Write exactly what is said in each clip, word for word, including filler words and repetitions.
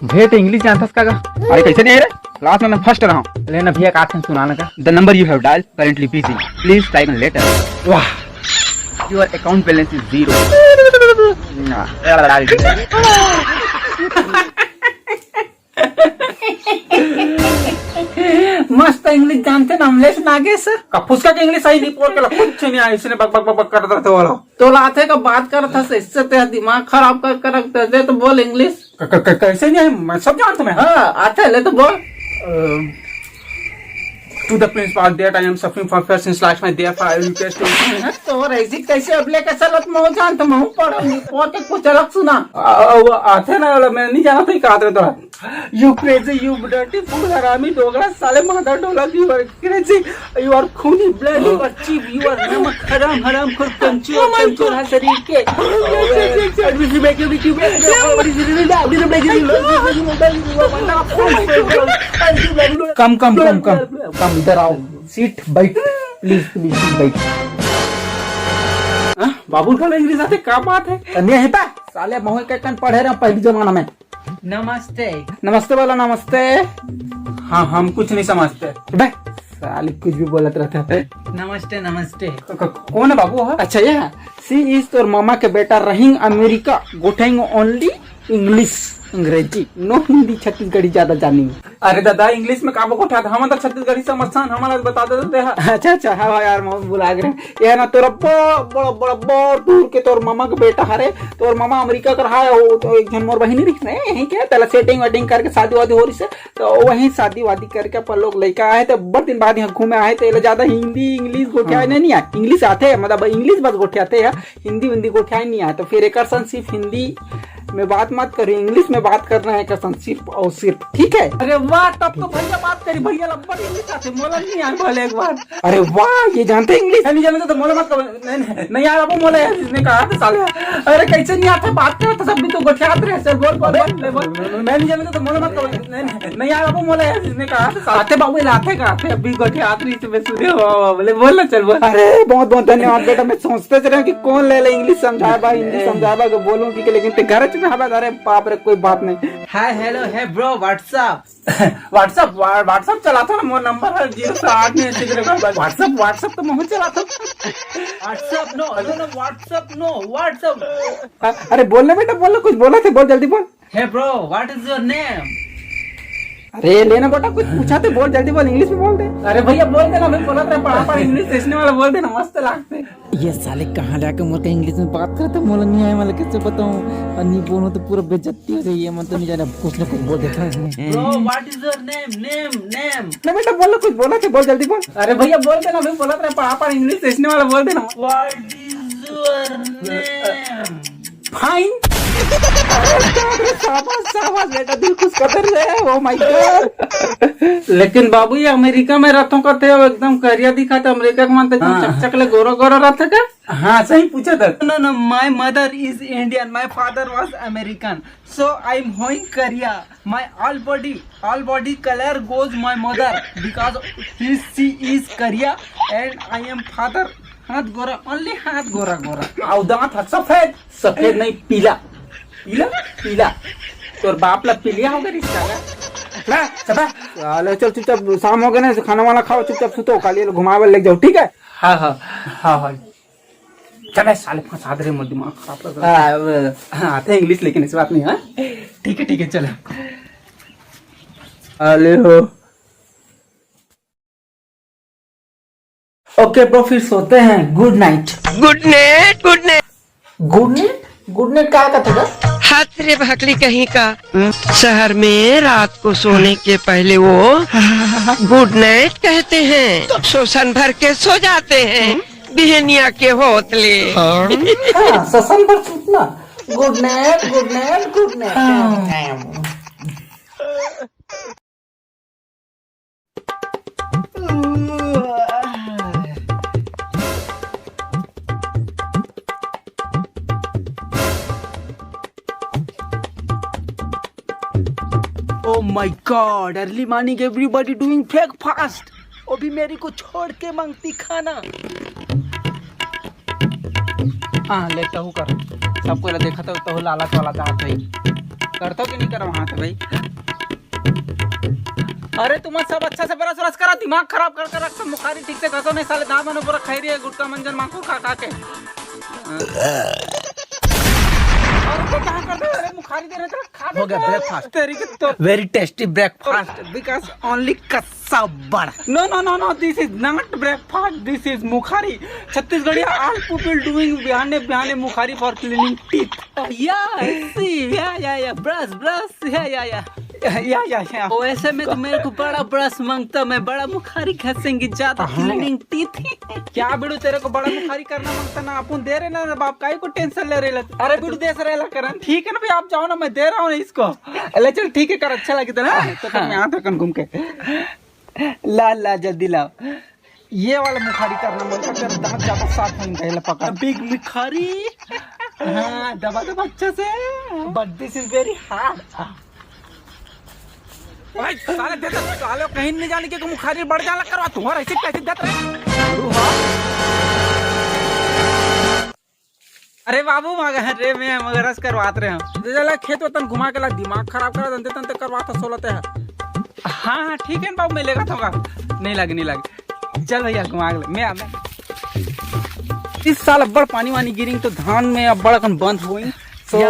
भैया, तो इंग्लिश जानथस का गा? अरे, कैसे नहीं रे? क्लास में मैं फर्स्ट रहा हूँ। लेना भैया, का सुनाना का? The number you have dial currently busy. Please try again later. वाह। Your account balance is zero. मस्त इंग्लिश जानथे ना अमलेश नागेश। का फुसका के इंग्लिश सही नहीं, पोर के ला कुछ नहीं आय, इसने बक बक बक बक करत रहिथे वो ला। तोला आथे का बात करत हस, इससे ते दिमाग खराब कर कर रख दे, तो बोल इंग्लिश। क-, क-, क-, कैसे नहीं आय? मैं सब जानता मैं। हाँ, आथे, ले तो बोल। To the principal that I am suffering from fear since last night, therefore I request you. तो ऐसी कैसे अब लेकर चलत मैं जानता मैं पढ़ नहीं, पोर के कुछ अलग सुना। आ, आ, वो आथे ना वाला, मैं नहीं जानता ही कहा था। You crazy, you dirty fool, हरामी डोगरा, साले मादर ढोलक, you are crazy, you are खूनी, blood, you are cheap, you are नमक हराम, हराम खोर, कंचूर, कंचूर, हाँ, शरीर के। कम, कम, कम, कम, कम, इधर आओ, सीट बैठ, प्लीज, प्लीज, सीट बैठ। हाँ, बाबू का इंग्लिश आथे, का बात है? नहीं है पा, साले मोहे के कन पढ़े रहे पहली जमाना में। नमस्ते। नमस्ते बोला, नमस्ते। हाँ, हम कुछ नहीं समझते। बे, साले कुछ भी बोलत रहता है। नमस्ते, नमस्ते। क-, क-, कौन है बाबू? हाँ? अच्छा, ये है। She is तोर मामा के बेटा, रहिंग अमेरिका, गोठेंग only English, अंग्रेजी, no हिंदी, छत्तीसगढ़ी ज्यादा जानी। अरे दादा, इंग्लिश में का गोठियात? हमन तो छत्तीसगढ़ी समझथन, हमन ला बता दे दे हा। अच्छा, अच्छा, हाँ, हाँ यार, मैं भुला गए। ये ना तोरा बड़, बड़, बड़, बड़ दूर के तोर मामा के बेटा हरे, तोर मामा अमेरिका कर हाय, वो तो एक झन मोर बहिनी रहिस ने, यहीं के, तेला सेटिंग वेटिंग करके शादी वादी हो रहिस हे, तो वहीं शादी वादी करके अपन लोग लइका आए, तो बड़ दिन बाद यहाँ घूमे आए, तो एला ज्यादा हिंदी, इंग्लिश गोठियाए हाँ। नहीं, नहीं आए, इंग्लिश आथे, मतलब इंग्लिश बस गोठियाथे है, हिंदी, हिंदी गोठियाए नहीं आए, तो फिर एक सन सिर्फ हिंदी में बात मत करिए, इंग्लिश में बात करना है एक सन सिर्फ और सिर्फ, ठीक है? अरे वाह, तब तो भैया बात करी, भैया लब्बड़ इंग्लिश आथे, मोला नहीं आए भले एक बार। अरे वाह, ये जानते हैं इंग्लिश? नहीं जानते तो मोला मत कहो। नहीं, नहीं, नहीं यार, बाबू मोला यार, इसने कहा था साले। अरे कैसे नहीं आता, बात करता सब भी तो गोठियात रहे, चल बोल, बोल, बोल, बोल। मैं नहीं जानता तो मोला मत कहो। नहीं, नहीं, नहीं यार, बाबू मोला यार, इसने कहा था साले। आते बाबू, लाते का आते, अभी गोठियात रही, इसमें सुने हो, बोले, बोल ना, चल बोल। अरे बहुत बहुत धन्यवाद बेटा, मैं सोचते रहे कि कौन ले ले इंग्लिश समझाए बा, हिंदी समझाए बा, बोलूं कि, लेकिन ते घर में हवा, अरे बाप रे, कोई बात नहीं। Hi, hello, hey bro, what's up? WhatsApp, वा-, WhatsApp चलाथो ना, मोर नंबर है जीरो सात आठ में ऐसे करके WhatsApp, WhatsApp तो मैं चलाथो। WhatsApp no, no, no, WhatsApp no, WhatsApp। अ-, अरे बोल ना बेटा, बोल ना, कुछ बोला थे, बोल जल्दी बोल। Hey bro, what is your name? अरे लेना बेटा, कुछ पूछा थे, बोल जल्दी बोल, इंग्लिश में बोल दे। अरे भैया बोल देना, मैं बोला था पढ़ा पढ़ इंग्लिश सीखने वाला, बोल देना, मस्त लागते। ये साले कहाँ ले आके मोर का इंग्लिश में बात करत हे, मोला नहीं आए वाला, कैसे बताऊं? और नहीं बोलूं तो पूरा बेइज्जती हो जाए, ये मन तो नहीं जाने, अब कुछ ना कुछ बोल देता है। Bro, what is your name? Name, name. ना बेटा बोल, कुछ बोला थे, बोल जल्दी बोल। अरे भैया बोल देना, मैं बोला था पापा इंग्लिश सीखने वाला, बोल देना। What is your name? Fine. अरे शाबाश, शाबाश बेटा, दिल खुश कर दे रहे, oh my God। लेकिन बाबू ये अमेरिका में रहता हूँ करते हो, एकदम करिया दिखा थे, अमेरिका के मन तो एकदम हाँ। चकचक ले गोरा गोरा रहता क्या? हाँ, सही पूछा था। No, no, my mother is Indian, my father was American, so I am hoeing करिया। My all body, all body color goes my mother because he, she is करिया and I am father हाथ गोरा, only हाथ गोरा गोरा। अउ दांत ह सफेद, सफेद नहीं पीला, पीला, पीला। तोर बाप ला पीलिया हो गया रिश्ता ला। ला, चपा। साले चल चुपचाप, शाम हो गए ना, खाना वाना खाओ, चुपचाप सुतो, काली घुमावे ले जाओ, ठीक है? हाँ, हाँ, हाँ, हाँ। चल बे साले, फंसा दे रे, मोर दिमाग खराब कर दे। हाँ, वो हाँ, आते हैं इंग्लिश, लेकिन इस बात नहीं, हाँ? ठीक है, ठीक है, चलो। हेलो। ओके ब्रो, फिर सोते हैं। Good night। Good night, good night। Good night? Good night का कहते हैं? हाथ रे भकली कहीं का। शहर में रात को सोने के पहले वो गुड नाइट कहते हैं, शोषण भर के सो जाते हैं बिहनिया के होत ले। हाँ, शोषण भर सूतना। Good night, good night, good night। हाँ। Oh my God, early morning everybody doing breakfast। अभी मेरी को छोड़ के मांगती खाना। हाँ, ले तहू कर। सबको ला देखा तो, तहू लालच वाला जात है। करथो कि नहीं करव हाथ भाई? अरे तुमन सब अच्छा से ब्रश व्रश करा, दिमाग खराब कर कर रख, मुखारी ठीक से घसो नहीं साले, दांत मन पूरा खाई रही है गुटखा मंजन मांकुर खा खा के। और तो कहाँ कर दे? अरे मुखारी दे रहे थे, खा हो गया breakfast। तेरी की तो very tasty breakfast। Because only कस्सा बड़। No, no, no, no, this is not breakfast, this is मुखारी। छत्तीसगढ़िया all people doing बिहाने बिहाने मुखारी for cleaning teeth। Oh, yeah, I see. Yeah, yeah, yeah. Brush, brush. Yeah, yeah, yeah. या या या। वैसे में तो मेरे को बड़ा ब्रश मांगता, मैं बड़ा मुखारी घसेंगे ज्यादा। हाँ। Cleaning teeth. क्या बिड़ू, तेरे को बड़ा मुखारी करना मांगता ना, अपन दे रहे ना बाप, काहे को टेंशन ले रहे? अरे बिड़ू, दे रहे ला करन, ठीक है ना भाई, आप जाओ ना, मैं दे रहा हूँ ना इसको। ले चल ठीक है कर, अच्छा लगे ना तो फिर मैं हाथ रखन घूम के। ला ला जल्दी लाओ। ये वाला मुखारी करना मन का, तेरा दांत ज्यादा साफ होंगे, ये ला पकड़। बिग मुखारी। हाँ, दबा दबा अच्छा से। But this is very hard। भाई साले दे दे, साले कहीं नहीं जाने के मुखारी बढ़ जाना करवा, तुम्हारा ऐसे कैसे देत रहे? अरे बाबू, मगर रे मैं मगर रस करवात रहे हम। दे दे ला खेत वतन घुमा के ला, दिमाग खराब करा दंते तंते करवात सोलते है। हाँ हाँ ठीक है ना बाबू, मैं लेगा था। नहीं लगे, नहीं लगे। चल भैया घुमा के ले, मैं आ, मैं। इस साल अब्बड़ पानी वानी गिरिंग तो धान में अब्बड़ अकन बंद होई। So या।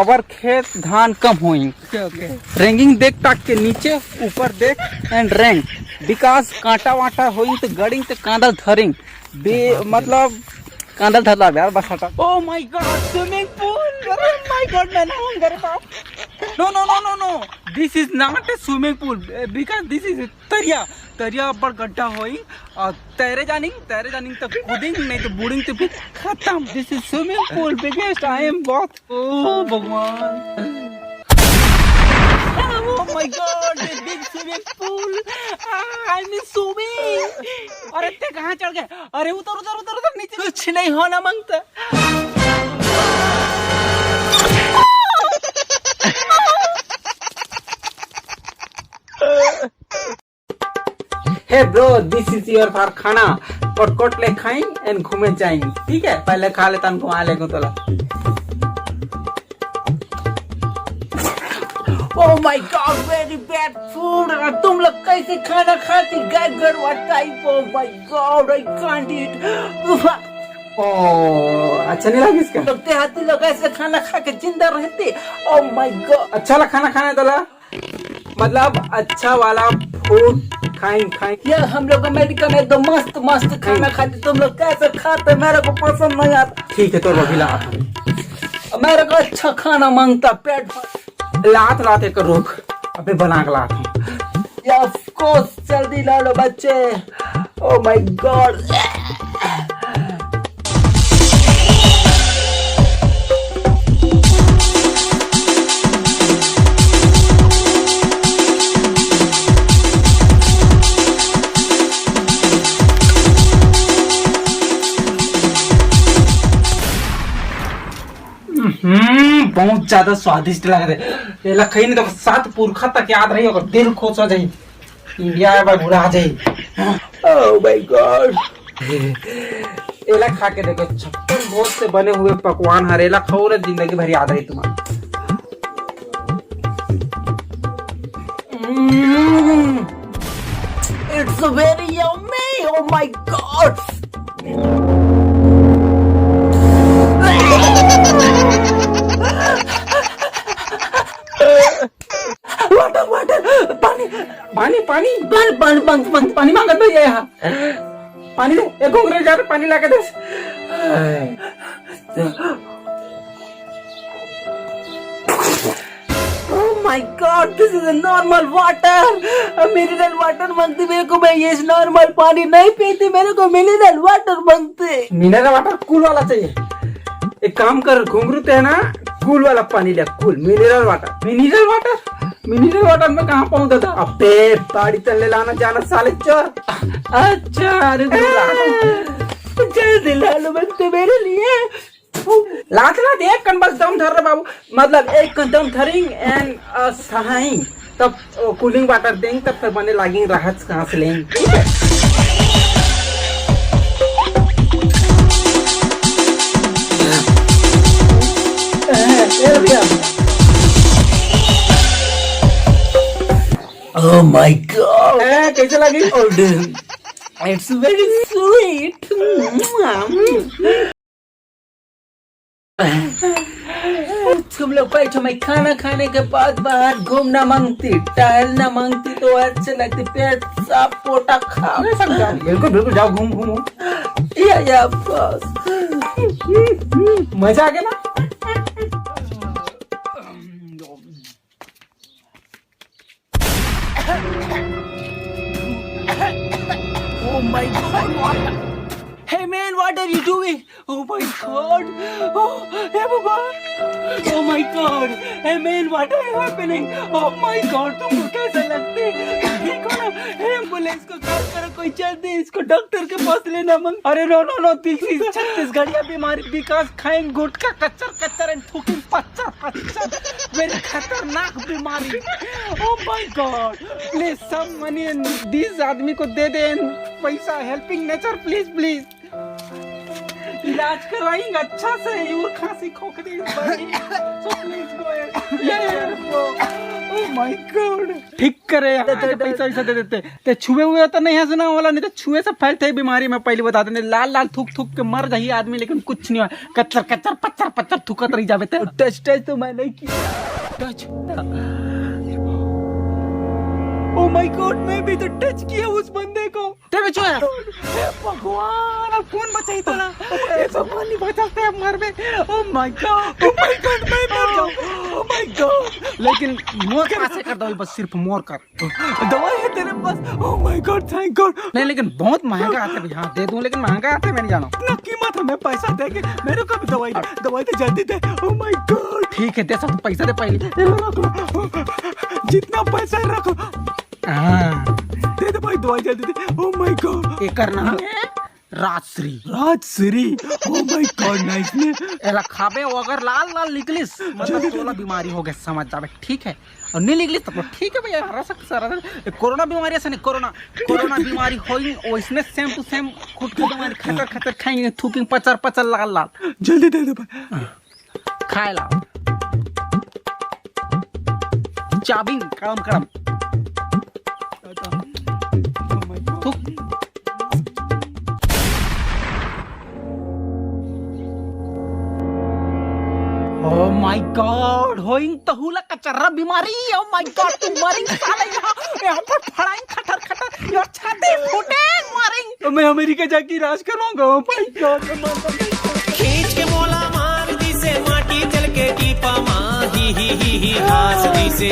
अवर खेत धान कम होई। ओके ओके। रेंगिंग देख टाक के नीचे ऊपर देख and rank। Because कांटा वांटा होई तो गड़िंग तो कांदल धरिंग। बे मतलब कांदल धर ला यार, बस हटा। Oh my God, swimming pool। अरे my God, मैं नहाऊंगा रे बाप। No no no no no, this is not a swimming pool, because this is तरिया। तरिया अब्बड़ गड्ढा होई और तैरे जानिंग, तैरे जानिंग तो कूदिंग, नहीं तो बूड़िंग तो फिर खत्म। This is swimming pool, biggest। I am बहुत, ओ भगवान। Oh my God, a big swimming pool। Ah, I am swimming। अरे ते कहाँ चढ़ गए? अरे उतर उतर उतर उतर नीचे। कुछ नहीं होना मांगता। Hey bro, this is your for खाना। कोट कोट ले खाई and घूमे जाई, ठीक है? पहले खा ले तन घुमा ले तोला। Oh my God, very bad food। तुम लोग कैसे खाना खाते? गैर गरवा type। Oh my God, I can't eat। ओ, अच्छा नहीं लगा इसका? लगते हाथी लोग ऐसे खाना खा के जिंदा रहते। Oh my God। अच्छा ला खाना खाने तोला? मतलब अच्छा वाला फूड खाएं, खाएं। यार, हम लोग अमेरिका में एकदम मस्त मस्त खाना खाते, तुम लोग कैसे खाते, मेरे को पसंद नहीं आता। ठीक है, तो अभी ला। मेरे को अच्छा खाना मांगता, पेट भर। लात लात एक रुक, अबे बना के लात हूँ। Of course, जल्दी ला लो बच्चे। Oh my God। हम्म, बहुत ज्यादा स्वादिष्ट लग रहे। ये लखई नहीं तो सात पुरखा तक याद रही होगा, दिल खुश हो जाए। इंडिया में बुला जाए। Oh my God। एला खा के देखो, छप्पन भोग से बने हुए पकवान हर एला खाओ रे, जिंदगी भर याद रही तुम्हारा। Mm, it's very yummy। Oh my God। Water, water। पानी, पानी, पानी। पानी, पानी, पानी, पानी, पानी मांगत भैया यहाँ। पानी दे, एक घुघरू जा रहे, पानी ला के दे। Oh my God, this is a normal water। Mineral water मांगती मेरे को, मैं ये normal पानी नहीं पीती, मेरे को mineral water मांगते। Mineral water cool वाला चाहिए। एक काम कर घुंगरू, ते है ना, cool वाला पानी ले, cool mineral water। Mineral water? Mineral water मैं कहाँ पाऊँ दादा? अबे बाड़ी तले लाना जाना साले चोर। अच्छा, अरे जल्दी ला लो बंते मेरे लिए। लात लात एक कन बस दम धर रे बाबू, मतलब एक कन दम धरिंग and सहाइंग, तब कूलिंग वाटर देंग, तब तक बने लागिंग राहत सांस लेंग। ठीक है। ए, ए भैया। Oh my god. कैसे लगी? It's very sweet. तुम लोग बैठो, मैं खाना खाने के बाद बाहर घूमना मांगती, टहलना मांगती तो अच्छे लगती, पेट साफ पोटा खा। बिल्कुल बिल्कुल, जाओ घूम घूमो। या या बस। मजा आ गया ना? Oh my god, what? Hey man, what are you doing? Oh my god. Oh, hey baba. Oh my god. Hey man, what are you happening? Oh my god, तुमको कैसा लगते? ठीक हो ना? एम्बुलेंस को कॉल करो, कोई जल्दी इसको डॉक्टर के पास लेना मांग। अरे no no no, this is छत्तीसगढ़िया बीमारी, because खाएं गुटखा कच्चर कच्चर and थूकिंग पच्चर पच्चर, very खतरनाक बीमारी। Oh my god, please some money and this आदमी को दे दे पैसा, helping nature, please please। इलाज कराएंगे अच्छा से, यूर खांसी खोखली इस बारी। So please go and take care of, oh my god। ठीक करे यार, पैसा वैसा दे देते। ते छुए हुए तो नहीं है सुना वाला, नहीं तो छुए से फैलते ही बीमारी में, पहले बता देते। लाल लाल थूक थूक के मर जाही आदमी, लेकिन कुछ नहीं हुआ। कच्चर कच्चर पच्चर पच्चर थूकत रही जावे ते। टच टच तो मैं नहीं किया। टच। Oh my god, मैं भी तो टच किया उस बंदे को। ते भी छुआ? हे भगवान, अब कौन बचाई तोला? हे भगवान, नहीं बचाते अब मर में। Oh my god, oh my god, मैं मर जाऊँ। Oh my god। लेकिन मोर कर से कर दो बस, सिर्फ मोर कर। दवाई है तेरे पास? Oh my god, thank god। नहीं, लेकिन बहुत महंगा आता है भैया। हाँ, दे दूं, लेकिन महंगा आता है, मैं नहीं जाना। इतना कीमत है, मैं पैसा दे के मेरे को भी दवाई दे। दवाई तो जल्दी दे। Oh my god। ठीक है, दे, सब पैसा दे पहले। ये लो, रख लो। जितना पैसा है, रख लो। हाँ। दे दे भाई, दवाई जल्दी दे। Oh my god। एकर नाम है Rajshree. Rajshree. Oh my god, nice name। एला खाबे, वो अगर लाल लाल निकलिस, मतलब तोला बीमारी हो गया, समझ जावे, ठीक है? और नहीं निकलिस तो ठीक है भैया, हरा सक सारा। कोरोना बीमारी ऐसा नहीं, कोरोना, कोरोना बीमारी होई, वैसने same to same खुद को बीमारी, खचर खचर खाएंगे, थूकिंग पचर पचर लाल लाल। जल्दी दे दे भाई। खाए ला। चाबिंग कड़म कड़म। थूक। Oh my god, होइंग तहूला कचर्रा बीमारी। Oh my god, तू मरिंग साला यहाँ, यहाँ पर फड़ाइंग खटर खटर, यार छाती फूटे मरिंग। तो मैं अमेरिका जाके इलाज करवाऊंगा। Oh my god, मैं मर गया। खींच के मोला मार दिसे, माटी जल के टीपा मा, ही ही ही ही, हास दिसे।